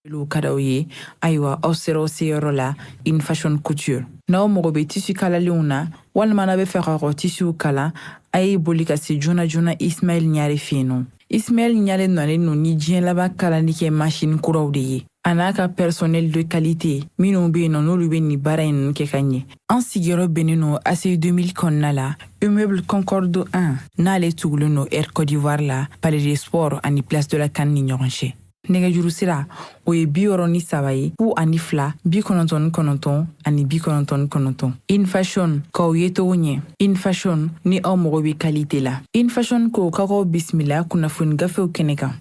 Olu ka d'aw ye. Ayiwa, aw sera aw seyɔrɔ la, In Fashion Couture. N'aw mago bɛ tissu kalalenw na, walima n'aw bɛ fɛ k'aw ka tissuw kala, a ye boli ka se joona joona Ismaël Ɲare fɛ yen nɔ. Ismaël Ɲare nalen don ni diɲɛ laban kalali kɛ machine kuraw de ye, a n'a ka personnel de qualité minnu bɛ yen nɔ, n'olu bɛ nin baara in ninnu kɛ ka ɲɛ. An sigiyɔrɔ bɛnnen don ACI 2000 kɔnɔna la, immeuble Concorde 1, n'ale tugulen don Air Côte d'Ivoire la, Palais des Sports ani Place de la CAN ni ɲɔgɔn cɛ. Nɛgɛjuru sira, o ye 63 ye, 02 99 ani 99. In Fashion, k'aw ye togo ɲɛ. In Fashion, ni aw mago bɛ qualité la. In Fashion ko k'aw bisimila kunnafoni gafew kɛnɛ kan.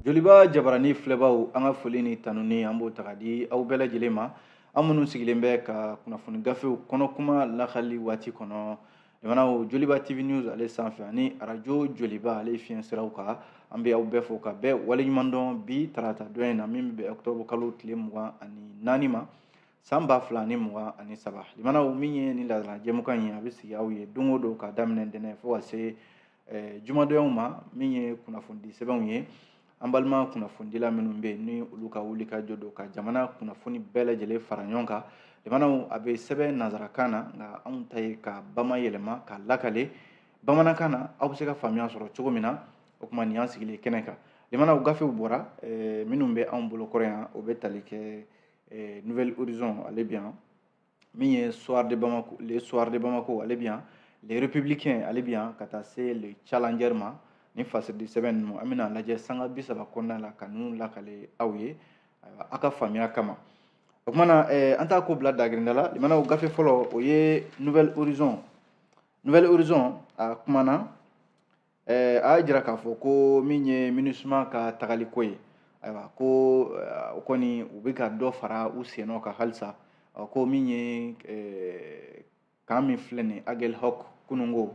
Joliba jabarani filɛbaw, an ka foli ni tanuni, an b'o ta ka di aw bɛɛ lajɛlen ma, an minnu sigilen bɛ ka kunnafoni gafew kɔnɔ kuma lakali waati kɔnɔ. Jamanaw, Joliba TV News ale sanfɛ ani arajo Joliba ale fiɲɛ siraw kan, an bɛ aw bɛɛ fo ka bɛɛ waleɲuman dɔn bi tarata don in na, min bɛ bɛn octobre kalo tile 24 ma, san 2023. Limanaw, min ye ni laadala jɛmukan ye, a bɛ sigi aw ye don o don ka daminɛ ntɛnɛn fo ka se jumadonyaw ma, min ye kunnafonidi sɛbɛnw ye. An balima kunnafonidila minnu bɛ yen, ni olu ka wuli ka jɔ don ka jamana kunnafoni bɛɛ lajɛlen fara ɲɔgɔn kan. Limanaw, a bɛ sɛbɛn nanzarakan na, nka anw ta ye ka bama yɛlɛma ka lakale bamanankan na, aw bɛ se ka faamuya sɔrɔ cogo min na. O tuma, nin y'an sigilen kɛnɛ kan. Limanaw, gafew bɔra minnu bɛ anw bolo kɔrɔ yan, o bɛ tali kɛ Nouvel Horizon, ale bɛ yan, min ye Soir de Bamako, le Soir de Bamako, ale bɛ yan, le Républicain, ale bɛ yan, ka taa se le Challenger ma. Ni fasiridi sɛbɛn ninnu, an bɛna lajɛ sanga 30 kɔnɔna la ka ninnu lakale aw ye, ayiwa, aw ka faamuya kama. O tuma na, an t'a ko bila dagirinda la. Limanaw, gafe fɔlɔ, o ye Nouvel Horizon. Nouvel Horizon a kumana, a y'a jira k'a fɔ ko min ye MINUSMA ka tagaliko ye, ayiwa, ko o kɔni u bɛ ka dɔ fara u sennɔ kan halisa. Ko min ye kan min filɛ nin ye, Aguelhok, kununko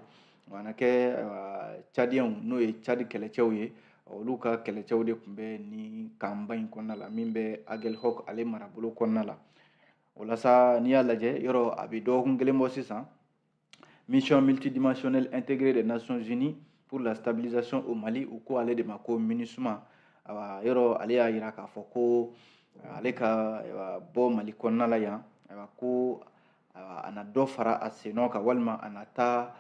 o na kɛ, ayiwa, Tchadiens, n'o ye Tchad kɛlɛcɛw ye, olu ka kɛlɛcɛw de tun bɛ nin kanba in kɔnɔna la, min bɛ Aguelhok ale marabolo kɔnɔna la. O la sa, n'i y'a lajɛ yɔrɔ, a bɛ dɔgɔkun kelen bɔ sisan, mission multidimensionnelle intégrée des Nations Unies pour la stabilisation au Mali, u ko ale de ma ko MINUSMA. Ayiwa, yɔrɔ ale y'a jira k'a fɔ ko ale ka, ayiwa, bɔ Mali kɔnɔna la yan, ayiwa, ko a na dɔ fara a sennɔ kan, walima a na taa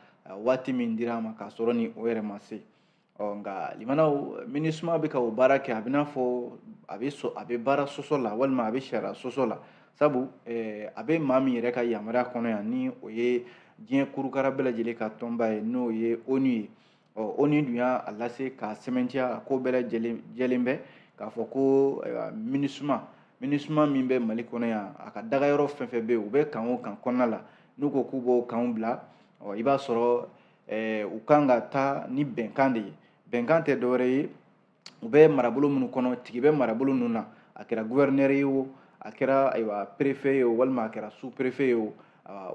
waati min dira a ma k'a sɔrɔ ni o yɛrɛ ma se. Ɔ nka limanaw, MINUSMA bɛ ka o baara kɛ, a bɛ n'a fɔ a bɛ baara sɔsɔ la, walima a bɛ sariya sɔsɔ la, sabu a bɛ maa min yɛrɛ ka yamaruya kɔnɔ yan, ni o ye diɲɛ kurukara bɛɛ lajɛlen ka tɔnba ye, n'o ye ONU ye. Ɔ ONU dun y'a lase k'a sɛmɛntiya, a ko bɛɛ lajɛlen jɛlen bɛ k'a fɔ ko, ayiwa, MINUSMA min bɛ Mali kɔnɔ yan, a ka dagayɔrɔ fɛn fɛn bɛ yen, u bɛ kan o kan kɔnɔna la, n'u ko k'u b'o kanw bila, ɔ i b'a sɔrɔ u kan ka taa ni bɛnkan de ye. Bɛnkan tɛ dɔwɛrɛ ye, u bɛ marabolo minnu kɔnɔ, tigi bɛ marabolo ninnu na, a kɛra gouverneur ye o, a kɛra, ayiwa, préfet ye o, walima a kɛra sous préfet ye o,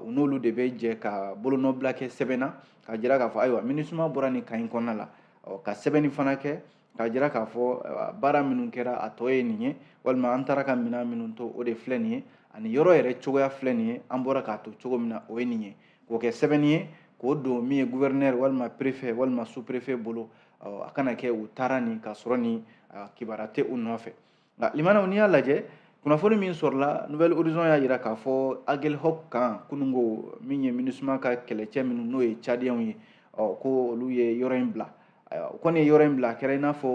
u n'olu de bɛ jɛ ka bolonɔbila kɛ sɛbɛn na k'a jira k'a fɔ, ayiwa, MINUSMA bɔra nin kan in kɔnɔna la. Ɔ ka sɛbɛnni fana kɛ k'a jira k'a fɔ, ayiwa, baara minnu kɛra, a tɔ ye nin ye, walima an taara ka minɛn minnu to, o de filɛ nin ye, ani yɔrɔ yɛrɛ cogoya filɛ nin ye, an bɔra k'a to cogo min na, o ye nin ye. K'o kɛ sɛbɛnni ye k'o don min ye gouverneur walima préfet walima sous préfet bolo, a kana kɛ u taara nin k'a sɔrɔ ni kibaruya tɛ u nɔfɛ. Nka limanaw, n'i y'a lajɛ, kunnafoni min sɔrɔla, Nouvel Horizon y'a jira k'a fɔ Aguelhok kan kununko, min ye MINUSMA ka kɛlɛcɛ minnu, n'o ye Tchadiens ye, ɔ ko olu ye yɔrɔ in bila. Ayiwa, u kɔni ye yɔrɔ in bila, a kɛra i n'a fɔ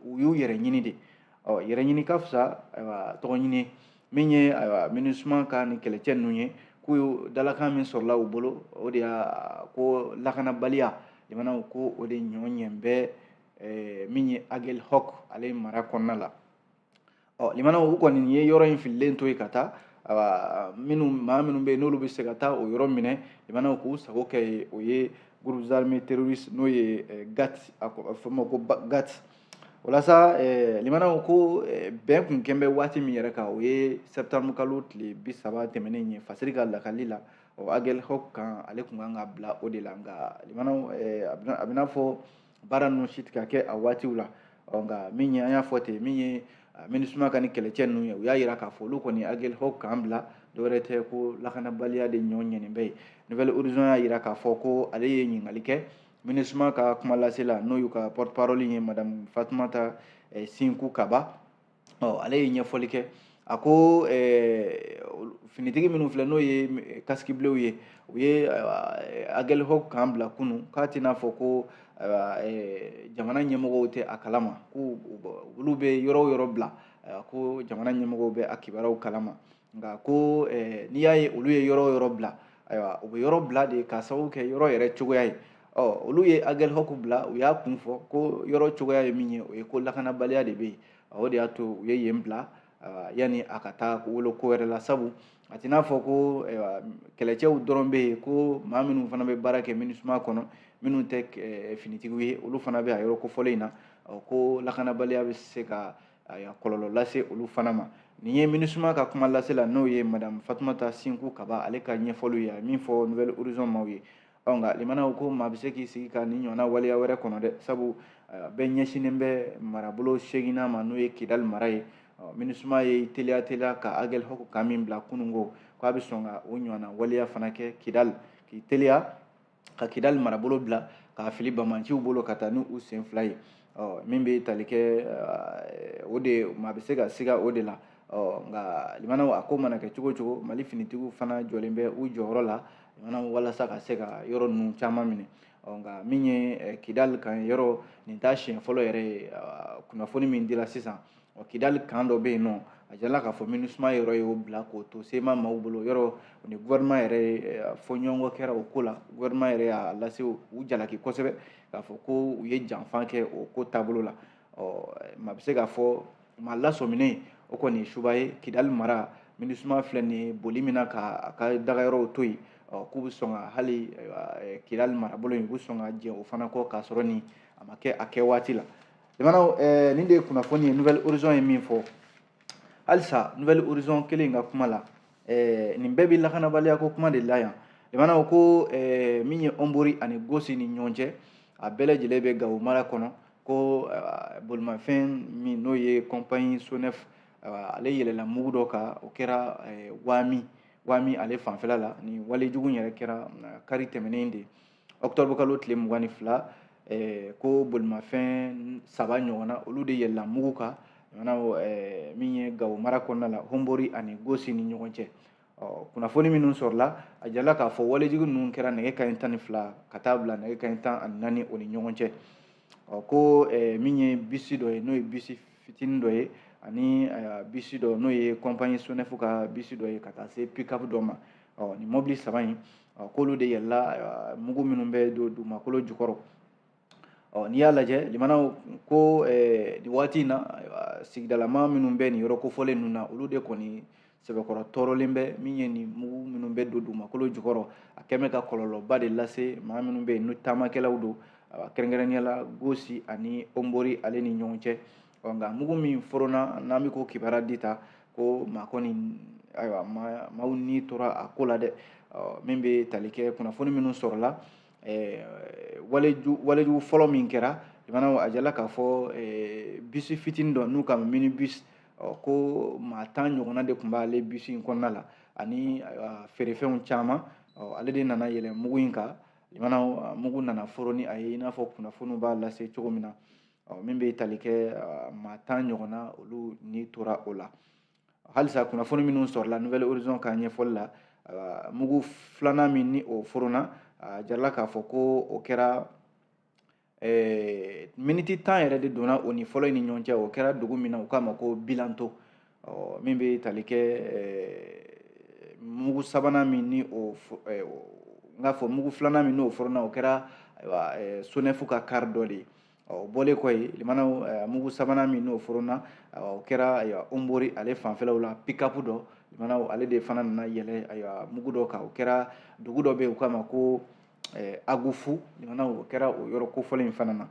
u y'u yɛrɛ ɲini de. Ɔ yɛrɛ ɲini ka fisa, ayiwa, tɔgɔ ɲini. Min ye, ayiwa, MINUSMA ka nin kɛlɛcɛ ninnu ye, k'u ye dalakan min sɔrɔla u bolo, o de y'a ko lakanabaliya, limanaw, ko o de ɲɔ ɲɛ bɛ min ye Aguelhok ale mara kɔnɔna la. Ɔ limanaw, u kɔni ye yɔrɔ in fililen to yen ka taa. Ayiwa, minnu maa minnu bɛ yen, n'olu bɛ se ka taa o yɔrɔ minɛ, limanaw, k'u sago kɛ yen, o ye groupes armés terroristes, n'o ye GAT, a fɔ ma ko GAT. O la sa, limanaw, ko bɛn kun kɛn bɛ waati min yɛrɛ kan, o ye septembre kalo tile 30 tɛmɛnen ye, Fasiri ka lakali la. Ɔ Aguelhok kan, ale kun kan ka bila o de la. Nka limanaw, a bɛ n'a fɔ baara ninnu si tɛ ka kɛ a waatiw la. Ɔ nka min ye, an y'a fɔ ten, min ye MINUSMA ka ni kɛlɛcɛ ninnu ye, u y'a jira k'a fɔ olu kɔni Aguelhok kan bila, dɔwɛrɛ tɛ ko lakanabaliya de ɲɔ ɲɛnen bɛ yen. Nouvel Horizon y'a jira k'a fɔ ko ale ye ɲininkali kɛ. MINUSMA ka kuma lasela n'o y'u ka porte parole ye, madame Fatumata Sinku Kaba, ɔ ale ye ɲɛfɔli kɛ. A ko finitigi minnu filɛ, n'o ye casque bleuw ye, u ye Aguelhok camp bila kunun, k'a tɛna fɔ ko jamana ɲɛmɔgɔw tɛ a kalama, ko olu bɛ yɔrɔ o yɔrɔ bila, ko jamana ɲɛmɔgɔw bɛ a kibaruyaw kalama. Nka ko n'i y'a ye olu ye yɔrɔ o yɔrɔ bila, ayiwa, u bɛ yɔrɔ bila de ka sababu kɛ yɔrɔ yɛrɛ cogoya ye. Ɔ olu ye Aguelhok bila, u y'a kun fɔ ko yɔrɔ cogoya ye min ye, o ye ko lakanabaliya de bɛ yen. O de y'a to u ye yen bila yanni a ka taa wolo ko wɛrɛ la, sabu a t'i n'a fɔ ko kɛlɛcɛw dɔrɔn bɛ yen, ko maa minnu fana bɛ baara kɛ MINUSMA kɔnɔ, minnu tɛ finitigiw ye, olu fana bɛ a yɔrɔ kofɔlen in na, ko lakanabaliya bɛ se ka kɔlɔlɔ lase olu fana ma. Nin ye MINUSMA ka kuma lase la, n'o ye madame Fatumata Sinku Kaba, ale ka ɲɛfɔliw ye, a ye min fɔ Nouvel Horizon maaw ye. Ɔ nka limanaw, ko maa bɛ se k'i sigi ka nin ɲɔgɔnna waleya wɛrɛ kɔnɔ dɛ, sabu bɛɛ ɲɛsinnen bɛ marabolo seginnan ma, n'o ye Kidali mara ye. MINUSMA ye teliya teliya ka Aguelhok camp min bila kununko, k'a bɛ sɔn ka o ɲɔgɔnna waleya fana kɛ Kidali, k'i teliya ka Kidali marabolo bila k'a fili bamanciw bolo ka taa ni u sen fila ye. Ɔ min bɛ tali kɛ o de, maa bɛ se ka siga o de la. Ɔ nka limanaw, a ko mana kɛ cogo o cogo, Mali finitigiw fana jɔlen bɛ u jɔyɔrɔ la, limanaw, walasa ka se ka yɔrɔ ninnu caman minɛ. Ɔ nka min ye Kidali kan yɔrɔ, nin t'a siɲɛ fɔlɔ yɛrɛ ye. Kunnafoni min dira sisan, ɔ Kidali camp dɔ bɛ yen nɔ, a jirala k'a fɔ MINUSMA yɔrɔ y'o bila k'o to CMA maaw bolo. Yɔrɔ ni gouvernement yɛrɛ fɔ ɲɔgɔnkɔ kɛra o ko la, gouvernement yɛrɛ y'a lase u jalaki kosɛbɛ k'a fɔ ko u ye janfa kɛ o ko taabolo la. Ɔ maa bɛ se k'a fɔ maa lasɔminen, o kɔni ye suba ye. Kidali mara, MINUSMA filɛ nin ye boli min na ka a ka dagayɔrɔw to yen, ɔ k'u bɛ sɔn ka hali Kidali marabolo in, u bɛ sɔn ka jɛ o fana kɔ, k'a sɔrɔ nin a ma kɛ a kɛ waati la. Jamanaw, nin de ye kunnafoni ye Nouvel Horizon ye min fɔ. Halisa Nouvel Horizon kelen ka kuma la, nin bɛɛ bɛ lakanabaliya ko kuma de la yan. Jamanaw, ko min ye Hombori ani Gosi ni ɲɔgɔn cɛ, a bɛɛ lajɛlen bɛ Gawo mara kɔnɔ, ko bolimafɛn min n'o ye compagnie Sonef, ale yɛlɛla mugu dɔ kan, o kɛra Wami ale fanfɛla la. Nin walejugu yɛrɛ kɛra kari tɛmɛnen de, octobre kalo tile 22, ko bolimafɛn saba ɲɔgɔnna, olu de yɛlɛla mugu kan, min ye Gawo mara kɔnɔna la, Hombori ani Gosi ni ɲɔgɔn cɛ. Ɔ kunnafoni minnu sɔrɔla, a jirala k'a fɔ walejugu ninnu kɛra nɛgɛ kaɲɛ 12 ka taa bila nɛgɛ kaɲɛ 14 o ni ɲɔgɔn cɛ. Ɔ ko min ye bisi dɔ ye, n'o ye bisi fitinin dɔ ye, ani bisi dɔ n'o ye compagnie Sonef ka bisi dɔ ye, ka taa se pick-up dɔ ma. Ɔ nin mɔbili saba in, k'olu de yɛlɛla mugu minnu bɛ don dugumakolo jukɔrɔ. Ɔ n'i y'a lajɛ, limanaw, ko nin waati in na, sigidalama minnu bɛ nin yɔrɔ kofɔlen ninnu na, olu de kɔni sɛbɛkɔrɔ tɔɔrɔlen bɛ. Min ye nin mugu minnu bɛ don dugumakolo jukɔrɔ, a kɛn bɛ ka kɔlɔlɔba de lase maa minnu bɛ yen n'u taamakɛlaw don, kɛrɛnkɛrɛnnenya la Gosi ani Hombori ale ni ɲɔgɔn cɛ. Ɔ nka mugu min forona, n'an bɛ k'o kibaruya di ta, ko maa kɔni, ayiwa, maaw ni tora a ko la dɛ. Min bɛ tali kɛ kunnafoni minnu sɔrɔla, walejugu fɔlɔ min kɛra, limanaw, a jirala k'a fɔ bisi fitinin dɔ n'u ka minibus, ko maa 10 ɲɔgɔnna de tun b'ale bisi in kɔnɔna la, ani feerefɛnw caman. Ale de nana yɛlɛn mugu in kan, limanaw, mugu nana foro ni a ye, i n'a fɔ kunnafoniw b'a lase cogo min na. Min bɛ tali kɛ maa 10 ɲɔgɔnna, olu ni tora o la. Halisa kunnafoni minnu sɔrɔla Nouvel Horizon ka ɲɛfɔli la, mugu filanan min ni o forona, a jirala k'a fɔ ko o kɛra miniti 10 yɛrɛ de donna o ni fɔlɔ in ni ɲɔgɔn cɛ. O kɛra dugu min na, u k'a ma ko Bilanto. Min bɛ tali kɛ mugu sabanan min ni o, n k'a fɔ mugu filanan min n'o forona, o kɛra, ayiwa, Sonɛfu ka car dɔ de ye. O bɔlen kɔ yen, limanaw, mugu sabanan min n'o forona, o kɛra, ayiwa, Hombori ale fanfɛlaw la, pick-up dɔ, limanaw, ale de fana nana yɛlɛ, ayiwa, mugu dɔ kan. O kɛra dugu dɔ bɛ yen, u k'a ma ko Agufu, limanaw, o kɛra o yɔrɔ kofɔlen in fana na.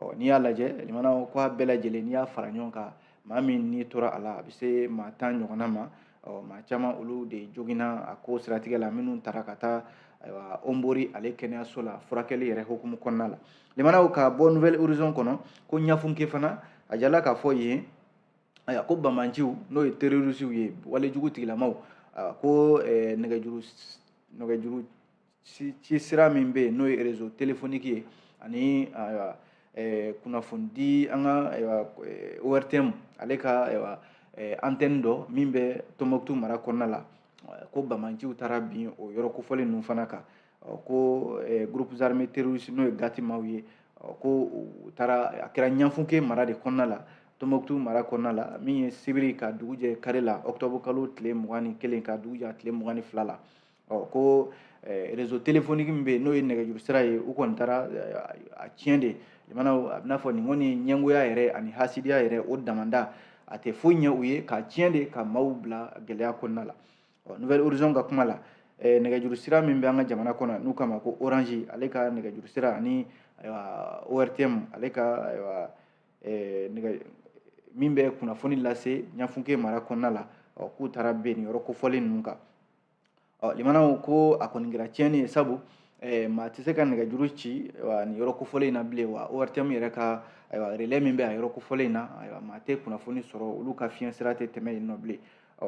Ɔ n'i y'a lajɛ, limanaw, ko a bɛɛ lajɛlen, n'i y'a fara ɲɔgɔn kan, maa min n'i tora a la, a bɛ se maa 10 ɲɔgɔnna ma. Ɔ maa caman, olu de joginna a ko siratigɛ la, minnu taara ka taa, ayiwa, Hombori ale kɛnɛyaso la furakɛli yɛrɛ hukumu kɔnɔna la. Limanaw, ka bɔ Nouvel Horizon kɔnɔ, ko Ɲafunke fana, a jirala k'a fɔ yen, ayiwa, ko bamanciw, n'o ye terroristew ye, walejugu tigilamaw, ko nɛgɛjuru ci sira min bɛ yen, n'o ye réseau téléphonique ye. Ani ayiwa kunnafonidi an ka ayiwa ORTM ale ka ayiwa antenne dɔ min bɛ Tombouctou mara kɔnɔna la, ko bamanciw taara bin o yɔrɔ kofɔlen ninnu fana kan. Ko groupes armés terroristes n'o ye GATIMAw ye, ko u taara, a kɛra Ɲafunke mara de kɔnɔna la, Tombouctou mara kɔnɔna la, min ye sibiri ka dugu jɛ kari la, octobre kalo tile 21 ka dugu jɛ tile 22 la. Ko réseau téléphonique min bɛ yen n'o ye nɛgɛjuru sira ye, u kɔni taara a tiɲɛ de. Limanaw, a bɛ n'a fɔ nin kɔni ɲɛngoya yɛrɛ ani hasidiya yɛrɛ, o damanda a tɛ foyi ɲɛ u ye, k'a tiɲɛ de ka maaw bila gɛlɛya kɔnɔna la. Nouvel Horizon ka kuma la, nɛgɛjuru sira min bɛ an ka jamana kɔnɔ n'u k'a ma ko Orange, ale ka nɛgɛjuru sira ani ayiwa ORTM ale ka ayiwa nɛgɛ min bɛ kunnafoni lase Ɲafunke mara kɔnɔna la, k'u taara ben nin yɔrɔ kofɔlen ninnu kan. Limanaw, ko a kɔni kɛra tiɲɛni ye, sabu maa tɛ se ka nɛgɛjuru ci nin yɔrɔ kofɔlen in na bilen. Wa ORTM yɛrɛ ka ayiwa relais min bɛ a yɔrɔ kofɔlen in na, ayiwa maa tɛ kunnafoni sɔrɔ, olu ka fiɲɛ sira tɛ tɛmɛ yen nɔ bilen.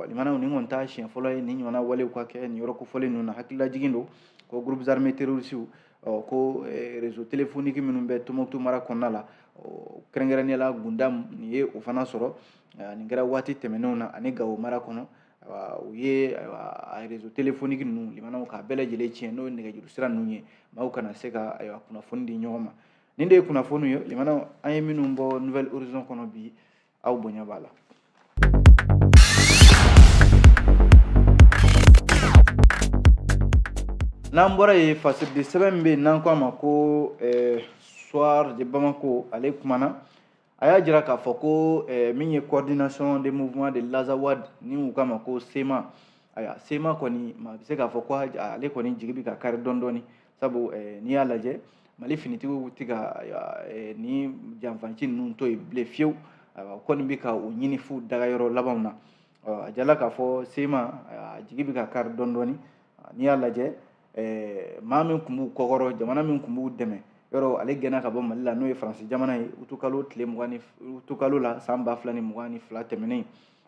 Limanaw, nin kɔni t'a siɲɛ fɔlɔ ye nin ɲɔgɔnna walew ka kɛ nin yɔrɔ kofɔlen ninnu na. Hakililajigin don ko groupes armés terroristes, ko réseau téléphonique minnu bɛ Tombouctou mara kɔnɔna la, kɛrɛnkɛrɛnnenya la Gundam, nin ye o fana sɔrɔ. Nin kɛra waati tɛmɛnenw na, ani Gawo mara kɔnɔ, u ye ayiwa réseau téléphonique ninnu, limanaw, k'a bɛɛ lajɛlen tiɲɛ, n'o ye nɛgɛjuru sira ninnu ye, maaw kana se ka ayiwa kunnafoni di ɲɔgɔn ma. Nin de ye kunnafoniw ye, limanaw, an ye minnu bɔ Nouvel Horizon kɔnɔ bi. Aw bonya b'a la. N'an bɔra yen, fasiridi sɛbɛn min bɛ yen n'an ko a ma ko Soir de Bamako, ale kumana, a y'a jira k'a fɔ ko min ye coordination des mouvements de l'Azawad ni u k'a ma ko CMA, ayiwa CMA kɔni, maa bɛ se k'a fɔ ko ale kɔni jigi bɛ ka kari dɔɔni dɔɔni, sabu n'i y'a lajɛ, Mali finitigiw tɛ ka ni janfanci ninnu to yen bilen fiyewu. Ayiwa, u kɔni bɛ ka u ɲini f'u dagayɔrɔ labanw na. A jala k'a fɔ CMA a jigi bɛ ka kari dɔɔni dɔɔni. N'i y'a lajɛ, maa min tun b'u kɔkɔrɔ, jamana min tun b'u dɛmɛ, yɔrɔ ale gɛnna ka bɔ Mali la, n'o ye Faransi jamana ye, utukalo tile 20 ni utukalo la san 2022 tɛmɛnen.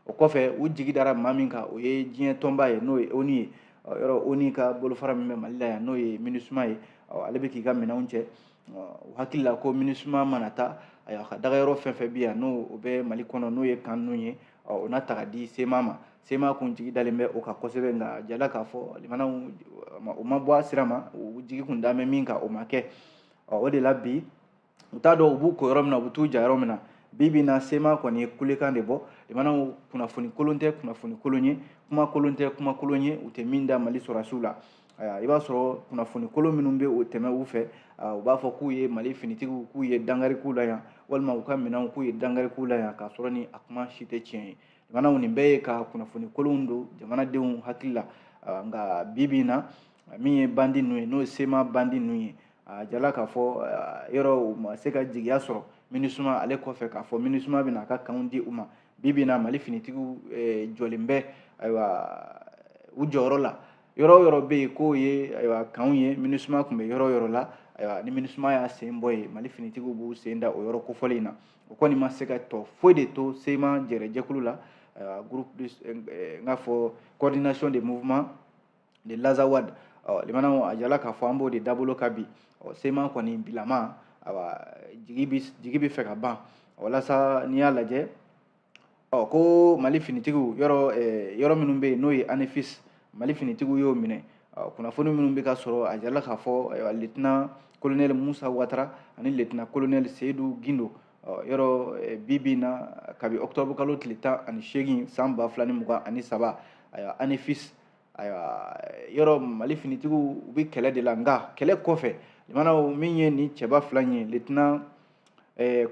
O kɔfɛ, u jigi dara maa min kan, o ye diɲɛ tɔnba ye, n'o ye ONU ye. Yɔrɔ ONU ka bolofara min bɛ Mali la yan, n'o ye MINUSMA ye, ale bɛ k'i ka minɛnw cɛ. U hakili la ko MINUSMA mana taa, ayiwa, ka dagayɔrɔ fɛn fɛn bɛ yan, n'o o bɛ Mali kɔnɔ, n'o ye camp ninnu ye, o na ta ka di CMA ma. CMA kun jigi dalen bɛ o kan kosɛbɛ, nka jala k'a fɔ limanaw, o ma bɔ a sira ma. U jigi kun dalen bɛ min kan, o ma kɛ. O de la bi, u t'a dɔn u b'u ko yɔrɔ min na, u bɛ t'u ja yɔrɔ min na. Bi bi in na, CMA kɔni ye kulekan de bɔ. Limanaw, kunnafoni kolon tɛ kunnafoni kolon ye, kuma kolon tɛ kuma kolon ye, u tɛ min da Mali sɔrɔdasiw la. I b'a sɔrɔ kunnafoni kolon minnu bɛ o tɛmɛ u fɛ, u b'a fɔ k'u ye Mali finitigiw, k'u ye dankari k'u la yan, walima u ka minɛnw, k'u ye dankari k'u la yan, k'a sɔrɔ ni a kuma si tɛ tiɲɛ ye. Limanaw, nin bɛɛ ye ka kunnafoni kolonw don jamanadenw hakili la. Nka bi bi in na, min ye bandi ninnu ye, n'o ye CMA bandi ninnu ye, a jala k'a fɔ yɔrɔ u ma se ka jigiya sɔrɔ MINUSMA ale kɔfɛ, k'a fɔ MINUSMA bɛna a ka campw di u ma. Bi bi in na, Mali finitigiw jɔlen bɛ ayiwa u jɔyɔrɔ la. Yɔrɔ o yɔrɔ bɛ yen k'o ye ayiwa campw ye, MINUSMA tun bɛ yɔrɔ o yɔrɔ la, ayiwa ni MINUSMA y'a sen bɔ yen, Mali finitigiw b'u sen da o yɔrɔ kofɔlen in na. O kɔni ma se ka tɔ foyi de to CMA jɛrɛjɛkulu la, ayiwa groupe de n k'a fɔ coordination des mouvements de l'Azawad. Limanaw, a jala k'a fɔ an b'o de dabolo ka bi. CMA kɔni bilama, ayiwa jigi bɛ fɛ ka ban. Walasa n'i y'a lajɛ, ko Mali finitigiw yɔrɔ yɔrɔ minnu bɛ yen, n'o ye Anefis, Mali finitigiw y'o minɛ. Kunnafoni minnu bɛ ka sɔrɔ, a jala k'a fɔ ayiwa lieutenant colonel Musa Watara ani lieutenant colonel Seydou Gindo, yɔrɔ bi bi in na, kabi octobre kalo tile 18 san 2023, ayiwa Anefis, ayiwa yɔrɔ Mali finitigiw u bɛ kɛlɛ de la. Nka kɛlɛ kɔfɛ, limanaw, min ye nin cɛba fila in ye, lieutenant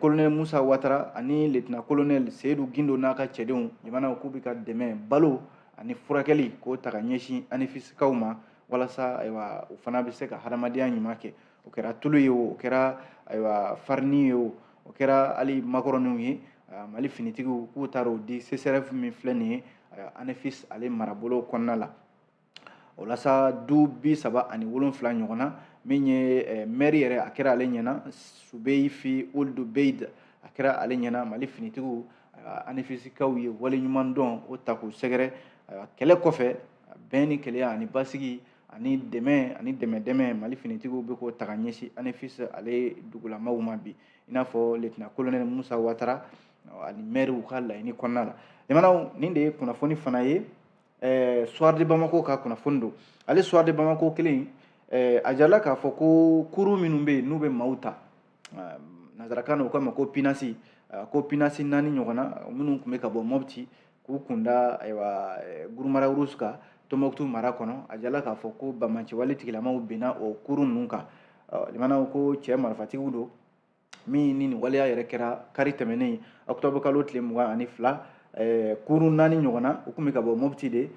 colonel Musa Watara ani lieutenant colonel Seydou Gindo n'a ka cɛdenw, limanaw, k'u bɛ ka dɛmɛ balo ani furakɛli k'o ta ka ɲɛsin Anefisikaw ma, walasa ayiwa u fana bɛ se ka hadamadenya ɲuman kɛ. O kɛra tulu ye o, o kɛra ayiwa farini ye o, o kɛra hali makɔrɔniw ye, Mali finitigiw k'u taara o di CSRéf min filɛ nin ye Anefis ale marabolo kɔnɔna la. O la sa, du 37 ɲɔgɔn na, min ye maire yɛrɛ, a kɛra ale ɲɛna, Subeyifi Ould Beid, a kɛra ale ɲɛna, Mali finitigiw Anefisikaw ye waleɲuman dɔn o ta k'u sɛgɛrɛ. Kɛlɛ kɔfɛ, bɛn ni kelenya ani basigi Ani dɛmɛ ani dɛmɛ Mali finitigiw bɛ k'o ta ka ɲɛsin Anefis ale dugulamaw ma bi, i n'a fɔ lieutenant colonel Musa Watara ani maire ka laɲini kɔnɔna la. Limanaw, nin de ye kunnafoni fana ye. Soir de Bamako ka kunnafoni don. Ale Soir de Bamako kelen, a jirala k'a fɔ ko kurun minnu bɛ yen n'u bɛ maaw ta, nanzarakan na u k'a ma ko pinasi, ko pinasi 4 ɲɔgɔnna minnu tun bɛ ka bɔ Mopti k'u kunda ayiwa Gurumara Rouge kan Tombouctou mara kɔnɔ, a jirala k'a fɔ ko banbaanciwale tigilamaw binna o kurun ninnu kan. Limanaw, ko cɛ marifatigiw don min ni nin waleya yɛrɛ kɛra kari tɛmɛnen, octobre kalo tile 22. Kurun 4 ɲɔgɔnna, u tun bɛ ka bɔ Mopti de.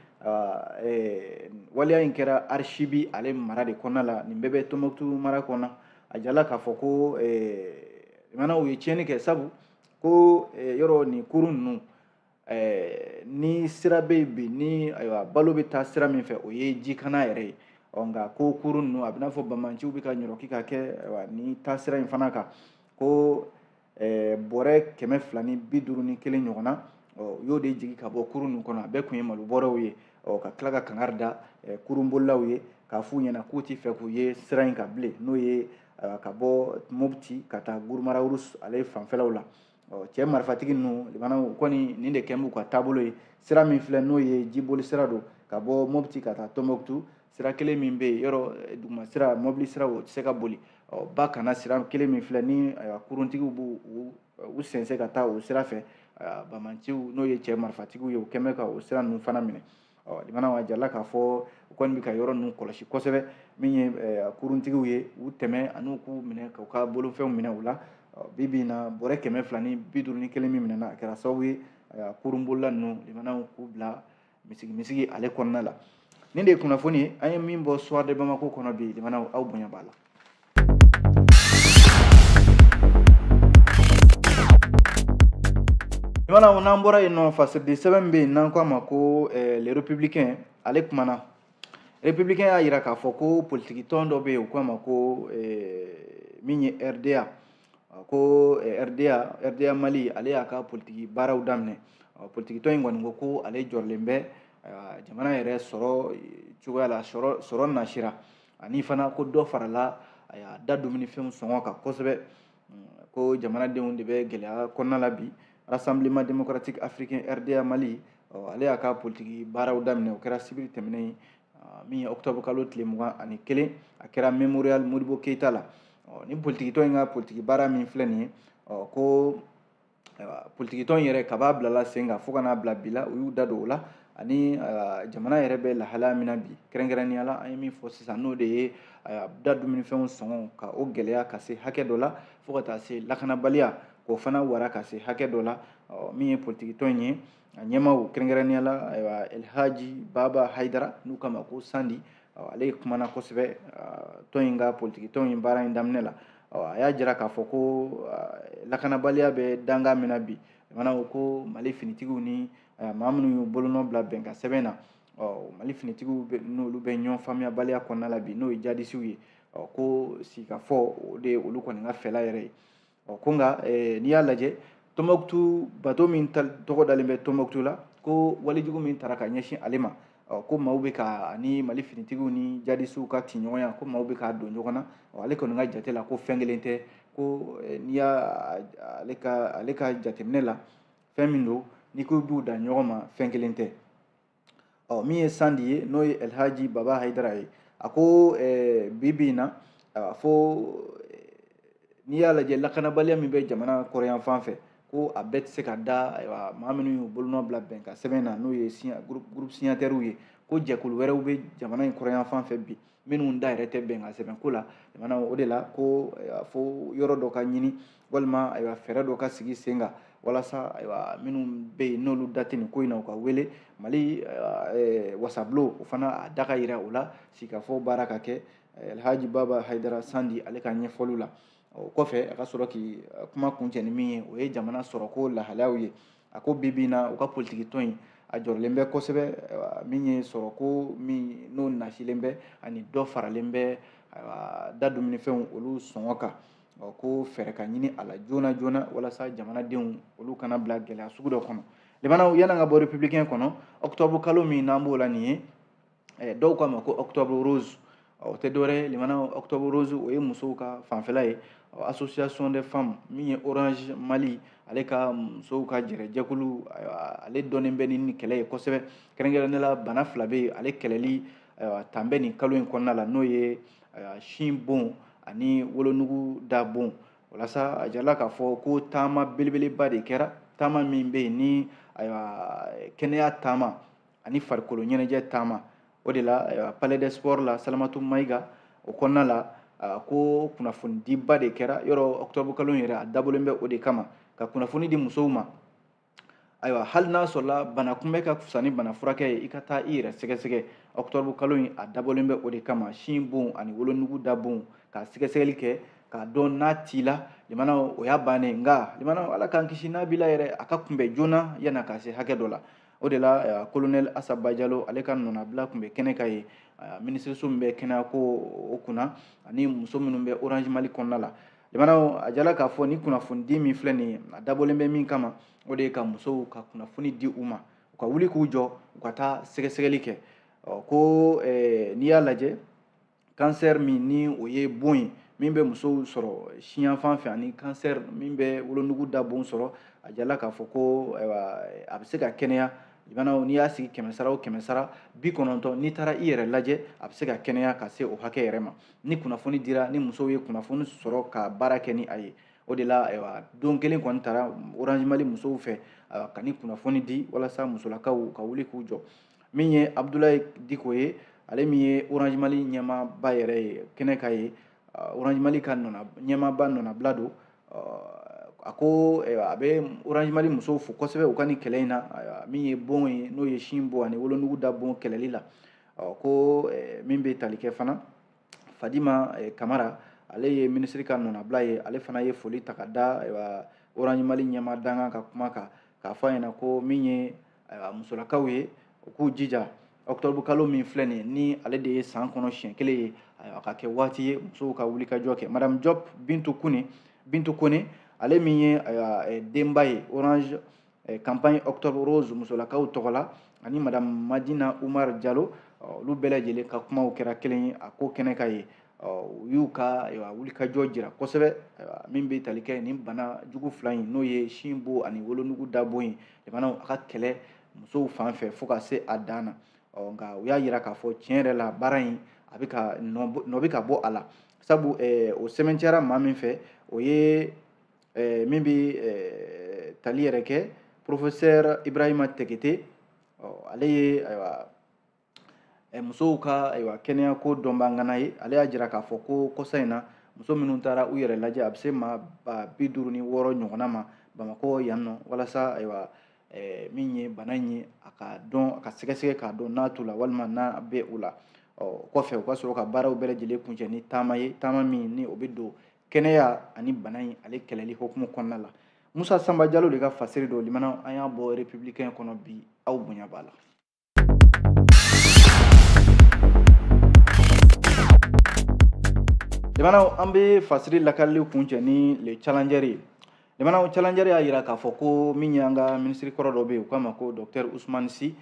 Waleya in kɛra Archibi ale mara de kɔnɔna la. Nin bɛɛ bɛ Tombouctou mara kɔnɔ. A jirala k'a fɔ ko limanaw ye tiɲɛni kɛ, sabu ko yɔrɔ nin kurun ninnu, ni sira bɛ yen bi, ni ayiwa balo bɛ taa sira min fɛ, o ye jikana yɛrɛ ye. Ɔ nka ko kurun ninnu, a bɛ n'a fɔ banbaanciw bɛ ka ɲɔrɔki ka kɛ ayiwa ni taa sira in fana kan, ko bɔrɛ 251 ɲɔgɔnna, ɔ u y'o de jigin ka bɔ kurun ninnu kɔnɔ. A bɛɛ tun ye malo bɔrɛw ye. Ɔ ka tila ka kangari da kurunbolilaw ye k'a f'u ɲɛna k'u ti fɛ k'u ye sira in kan bilen, n'o ye ka bɔ Mopti ka taa Gurumara Rouge ale fanfɛlaw la. Ɔ cɛ marifatigi ninnu, limanaw kɔni, nin de kɛn b'u ka taabolo ye. Sira min filɛ, n'o ye jiboli sira don ka bɔ Mopti ka taa Tombouctou, sira kelen min bɛ yen, yɔrɔ duguma sira, mobili sira, o tɛ se ka boli. Ɔ ba kana sira kelen min filɛ ni kuruntigiw b'u u sɛnsɛn ka taa o sira fɛ, banbaanciw, n'o ye cɛ marifatigiw ye, u kɛn bɛ ka o sira ninnu fana minɛ. Ɔ limanaw, a jirala k'a fɔ u kɔni bɛ ka yɔrɔ ninnu kɔlɔsi kosɛbɛ, min ye kuruntigiw ye u tɛmɛ ani k'u minɛ k'u ka bolofɛnw minɛ u la. Bi bi in na, bɔrɛ 251 min minɛna, a kɛra sababu ye kurunbolila ninnu, limanaw, k'u bila misigi misigi ale kɔnɔna la. Nin de ye kunnafoni ye an ye min bɔ Soir de Bamako kɔnɔ bi. Limanaw, aw bonya b'a la. Limanaw, n'an bɔra yen nɔ, fasiridi sɛbɛn bɛ yen n'an ko a ma ko Le Républicain, ale kumana. Républicain y'a jira k'a fɔ ko politiki tɔn dɔ bɛ yen, u ko a ma ko min ye RDA, ko RDA, RDA Mali, ale y'a ka politiki baaraw daminɛ. Politiki tɔn in kɔni ko ko ale jɔrɔlen bɛ jamana yɛrɛ sɔrɔ cogoya la, sɔrɔ nasira, ani fana ko dɔ farala a da dumunifɛnw sɔngɔ kan kosɛbɛ, ko jamanadenw de bɛ gɛlɛya kɔnɔna la bi. Rassemblement démocratique africain RDA Mali, ale y'a ka politiki baaraw daminɛ. O kɛra sibiri tɛmɛnen ye, min ye octobre kalo tile 21, a kɛra Mémorial Modibo Keïta la. Ni politiki tɔn in ka politiki baara min filɛ nin ye, ko politiki tɔn in yɛrɛ kaba bilala sen kan fo ka n'a bila bi la, u y'u da don o la, ani jamana yɛrɛ bɛ lahalaya min na bi, kɛrɛnkɛrɛnnenya la an ye min fɔ sisan, n'o de ye da dumunifɛnw sɔngɔ ka o gɛlɛya ka se hakɛ dɔ la, fo ka taa se lakanabaliya k'o fana wara ka se hakɛ dɔ la. Min ye politiki tɔn in ye, a ɲɛmaaw, kɛrɛnkɛrɛnnenya la ayiwa Elhaji Baba Hayidara, n'u k'a ma ko Sandi, ale kumana kosɛbɛ tɔn in ka politiki tɔn in baara in daminɛ la. A y'a jira k'a fɔ ko lakanabaliya bɛ danga min na bi, jamana ko Mali finitigiw ni maa minnu y'u bolonɔ bila bɛnkan sɛbɛn na, Mali finitigiw n'olu bɛ ɲɔgɔn faamuyabaliya kɔnɔna la bi, n'o ye jadisiw ye, ko sigikafɔ, o de ye olu kɔni ka fɛla yɛrɛ ye. Ko nka n'i y'a lajɛ, Tombouctou bato min tɔgɔ dalen bɛ Tombouctou la, ko walejugu min taara ka ɲɛsin ale ma, ko maaw bɛ ka ani Mali finitigiw ni jadisiw ka tiɲɔgɔnya, ko maaw bɛ k'a don ɲɔgɔn na. Ale kɔni ka jate la, ko fɛn kelen tɛ, ko n'i y'a ale ka jateminɛ la, fɛn min don, n'i ko b'u da ɲɔgɔn ma, fɛn kelen tɛ. Ɔ min ye Sandi ye, n'o ye Elhaji Baba Hayidara ye, a ko bi bi in na, fo n'i y'a lajɛ, lakanabaliya min bɛ jamana kɔrɔyan fan fɛ, ko a bɛɛ tɛ se ka da ayiwa maa minnu y'u bolonɔ bila bɛnkan sɛbɛn na, n'o ye groupe signataires ye, ko jɛkulu wɛrɛw bɛ jamana in kɔrɔyan fan fɛ bi minnu da yɛrɛ tɛ bɛnkan sɛbɛn ko la. Jamana o de la, ko fo yɔrɔ dɔ ka ɲini walima ayiwa fɛɛrɛ dɔ ka sigi sen kan, walasa ayiwa minnu bɛ yen n'olu da tɛ nin ko in na, u ka wele Mali wasabulon, o fana a da ka yira o la, sigikafɔ baara ka kɛ. Alhaji Baba Hayidara Sandi, ale ka ɲɛfɔliw la, o kɔfɛ a ka sɔrɔ k'i kuma kuncɛ ni min ye, o ye jamana sɔrɔko lahalayaw ye. A ko bi bi in na, u ka politiki tɔn in a jɔrɔlen bɛ kosɛbɛ, min ye sɔrɔko min n'o nasilen bɛ ani dɔ faralen bɛ da dumunifɛnw olu sɔngɔ kan, ko fɛɛrɛ ka ɲini a la joona joona, walasa jamanadenw olu kana bila gɛlɛya sugu dɔ kɔnɔ. Limanaw, yan'an ka bɔ Républicain kɔnɔ, octobre kalo min n'an b'o la nin ye. Dɔw k'a ma ko octobre rose. O tɛ dɔwɛrɛ ye limana, octobre rose o ye musow ka fanfɛla ye. Association des femmes min ye Orange Mali, ale ka musow ka jɛrɛjɛkulu, ale dɔnnen bɛ ni kɛlɛ ye kosɛbɛ. Kɛrɛnkɛrɛnnenya la, bana fila bɛ yen, ale kɛlɛli tan bɛ nin kalo in kɔnɔna la, n'o ye sin bon ani wolonugu da bon. Walasa a jirala k'a fɔ ko taama belebeleba de kɛra, taama min bɛ yen ni ayiwa kɛnɛya taama ani farikolo ɲɛnajɛ taama. O de la, ayiwa, Palais des Sports la, Salamatu Mayiga, o kɔnɔna la, ko kunnafonidiba de kɛra yɔrɔ. Octobre kalo in yɛrɛ, a dabɔlen bɛ o de kama, ka kunnafoni di musow ma. Ayiwa, hali n'a sɔrɔla bana kunbɛ ka fisa ni bana furakɛ ye, i ka taa i yɛrɛ sɛgɛsɛgɛ. Octobre kalo in, a dabɔlen bɛ o de kama, sin bon ani wolonugu da bon, ka sɛgɛsɛgɛli kɛ k'a dɔn n'a t'i la. Limana, o y'a bannen. Nka limana, Ala k'an kisi, n'a b'i la yɛrɛ, a ka kunbɛ joona yan'a ka se hakɛ dɔ la. O de la, colonel Asa Bajalo, ale ka nɔnabila tun bɛ kɛnɛ kan ye, minisiriso min bɛ kɛnɛyako o kunna, ani muso minnu bɛ Orange Mali kɔnɔna la. Limana, a jala k'a fɔ ni kunnafonidi min filɛ nin ye, a dabɔlen bɛ min kama, o de ye ka musow ka kunnafoni di u ma, u ka wuli k'u jɔ, u ka taa sɛgɛsɛgɛli kɛ. Ko n'i y'a lajɛ, kansɛri min ni o ye bon ye min bɛ musow sɔrɔ siyanfan fɛ, ani kansɛri min bɛ wolonugu da bon sɔrɔ, a jala k'a fɔ ko a bɛ se ka kɛnɛya. Limanaw, n'i y'a sigi 100 sara o 100 sara, 90, n'i taara i yɛrɛ lajɛ, a bɛ se ka kɛnɛya ka se o hakɛ yɛrɛ ma, ni kunnafoni dira, ni musow ye kunnafoni sɔrɔ ka baara kɛ ni a ye. O de la, ayiwa, don kelen kɔni taara Orange Mali musow fɛ ka ni kunnafoni di walasa musolakaw ka wuli k'u jɔ. Min ye Abudulayi Diko ye, ale min ye Orange Mali ɲɛmaaba yɛrɛ ye kɛnɛ ka ye, Orange Mali ka ɲɛmaaba nɔnabila don, a ko a bɛ Orange Mali musow fo kosɛbɛ u ka nin kɛlɛ in na, min ye bon ye, n'o ye sin bon ani wolonugu da bon kɛlɛli la. Ko min bɛ tali kɛ fana, Fadima Kamara, ale ye minisiri ka nɔnabila ye, ale fana ye foli ta ka da Orange Mali ɲɛmaa dangan ka kuma kan, k'a fɔ a ɲɛna ko min ye musolakaw ye, u k'u jija, octobre kalo min filɛ nin ye, ni ale de ye san kɔnɔ siɲɛ kelen ye, ayiwa, ka kɛ waati ye musow ka wuli ka jɔ kɛ. Madame Diop Bintu Kune, Bintu Kone, ale min ye ayiwa denba ye Orange campagne octobre rose musolakaw tɔgɔ la, ani madame Madina Umar Jalo, olu bɛɛ lajɛlen ka kumaw kɛra kelen ye a ko kɛnɛ ka ye. U y'u ka ayiwa wulikajɔ jira kosɛbɛ, min bɛ tali kɛ nin bana jugu fila in, n'o ye sin bon ani wolonugu da bon ye, jamanaw a ka kɛlɛ musow fan fɛ fo ka se a dan na. Nka u y'a jira k'a fɔ tiɲɛ yɛrɛ la, baara in a bɛ ka nɔ bɛ ka bɔ a la, sabu o sɛmɛntiyara maa min fɛ, o ye min bɛ tali yɛrɛ kɛ, professeur Ibrahima Tekete. Ale ye ayiwa musow ka ayiwa kɛnɛyako dɔnbaa ye. Ale y'a jira k'a fɔ ko kɔsa in na, muso minnu taara u yɛrɛ lajɛ, a bɛ se maa 56 ɲɔgɔnna ma Bamakɔ yan nɔ, walasa ayiwa min ye bana in ye, a ka dɔn, a ka sɛgɛsɛgɛ k'a dɔn n'a t'u la walima n'a bɛ u la. Ɔ kɔfɛ, u ka sɔrɔ ka baaraw bɛɛ lajɛlen kuncɛ ni taama ye, taama min ni o bɛ don kɛnɛya ani bana in ale kɛlɛli hukumu kɔnɔna la. Musa Sanba Jalo de ka fasiri don. Limana, an y'a bɔ Républicain kɔnɔ bi, aw bonya b'a la. Limanaw, an bɛ fasiri lakalili kuncɛ ni Le Challenger ye. Limanaw, Challenger y'a jira k'a fɔ ko min ye an ka minisiri kɔrɔ dɔ bɛ yen, u k'a ma ko docteur Ousmane Sy.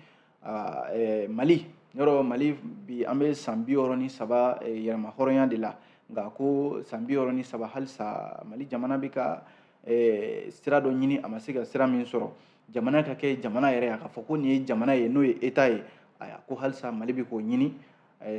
Mali yɔrɔ, Mali bi, an bɛ san 63 yɛrɛma hɔrɔnya de la, nka ko san 63, halisa Mali jamana bɛ ka sira dɔ ɲini, a ma se ka sira min sɔrɔ, jamana ka kɛ jamana yɛrɛ ye, a ka fɔ ko nin ye jamana ye, n'o ye État ye. Ayiwa, ko halisa Mali bɛ k'o ɲini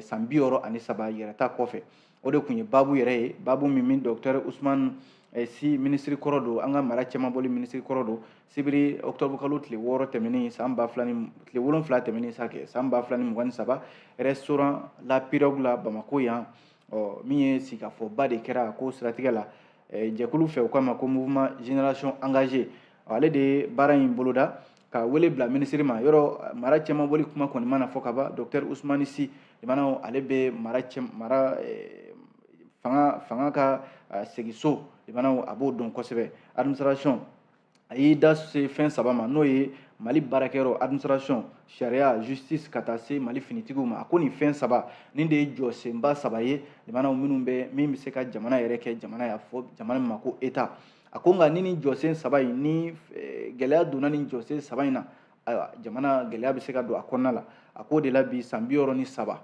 san 63 yɛrɛta kɔfɛ. O de tun ye baabu yɛrɛ ye, baabu min docteur Ousmane Sy, minisiri kɔrɔ don, an ka mara cɛmabɔli minisiri kɔrɔ don, sibiri octobre kalo tile 6 tɛmɛnen san ba fila ni tile 7 tɛmɛnen sa kɛ san 2023, restaurant La Pirogue la Bamako yan. Ɔ min ye sigikafɔba de kɛra ko siratigɛ la, jɛkulu fɛ, u k'a ma ko Mouvement Génération Engagée, ale de ye baara in boloda ka wele bila minisiri ma. Yɔrɔ mara cɛmabɔli kuma kɔni mana fɔ ka ban, docteur Ousmane Sy, limanaw, ale bɛ mara cɛ mara fanga ka segin so. Limanaw, a b'o dɔn kosɛbɛ. Administration, a y'i da se fɛn saba ma, n'o ye Mali baarakɛyɔrɔ administration, sariya justice, ka taa se Mali finitigiw ma. A ko nin fɛn saba nin de ye jɔsenba saba ye, limanaw, minnu bɛ min bɛ se ka jamana yɛrɛ kɛ jamana ye, a fɔ jamana min ma ko État. A ko nka ni nin jɔsen saba in, ni gɛlɛya donna nin jɔsen saba in na, ayiwa, jamana gɛlɛya bɛ se ka don a kɔnɔna la. A k'o de la bi san 63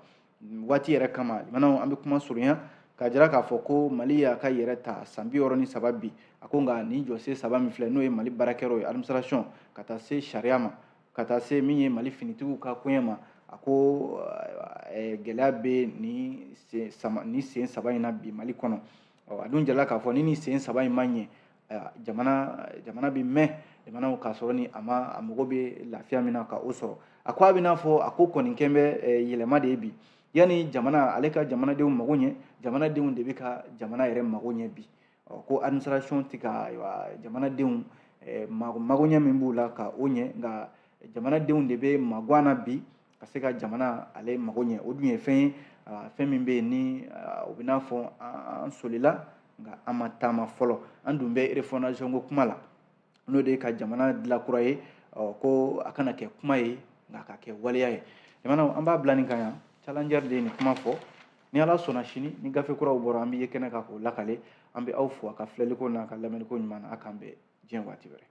waati yɛrɛ kama, limanaw, an bɛ kuma surunya k'a jira k'a fɔ ko Mali y'a ka yɛrɛ ta san 63 bi. A ko nka nin jɔsen saba min filɛ, n'o ye Mali baarakɛyɔrɔ ye, administration, ka taa se sariya ma, ka taa se min ye Mali finitigiw ka koɲɛ ma, a ko gɛlɛya bɛ nin sen saba in na bi Mali kɔnɔ. A dun jirala k'a fɔ ni nin sen saba in ma ɲɛ, jamana bɛ mɛn jamanaw k'a sɔrɔ ni a ma a mago bɛ lafiya min na ka o sɔrɔ. A ko a bɛ n'a fɔ a ko kɔni kɛn bɛ yɛlɛma de ye bi. Yanni jamana ale ka jamanadenw mago ɲɛ, jamanadenw de bɛ ka jamana yɛrɛ mago ɲɛ bi. Ko administration tɛ ka, ayiwa, jamanadenw magoɲɛ min b'u la ka o ɲɛ, nka jamanadenw de bɛ maguwan na bi ka se ka jamana ale mago ɲɛ. O dun ye fɛn ye, fɛn min bɛ yen ni o bɛ n'a fɔ an solila nka an ma taama fɔlɔ. An dun bɛ refondation ko kuma la, n'o de ye ka jamana dilan kura ye, ko a kana kɛ kuma ye nka a ka kɛ waleya ye. Jamana, an b'a bila nin kan yan. Challenger de ye nin kuma fɔ. Ni Ala sɔnna, sini ni gafe kuraw bɔra, an bɛ ye kɛnɛ kan k'o lakale. An bɛ aw fo a ka filɛliko n'a ka lamɛnliko ɲuman na. A k'an bɛn diɲɛ waati wɛrɛ.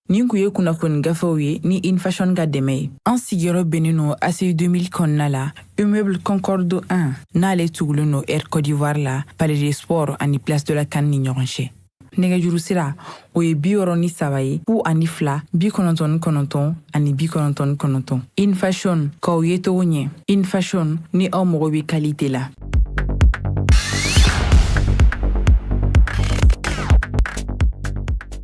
Nin kun ye kunnafoni gafew ye ni Infashion ka dɛmɛ ye. An sigiyɔrɔ bɛnnen no ACI 2000 kɔnɔna la, immeuble Concorde 1, n'ale tugulen no Air Côte d'Ivoire la, Palais des Sports ani Place de la CAN ni ɲɔgɔn cɛ. Nɛgɛjuru sira, o ye 63 ye, 02 99 ani 99. Infashion, k'aw ye togo ɲɛ. Infashion, ni aw mago bɛ qualité la.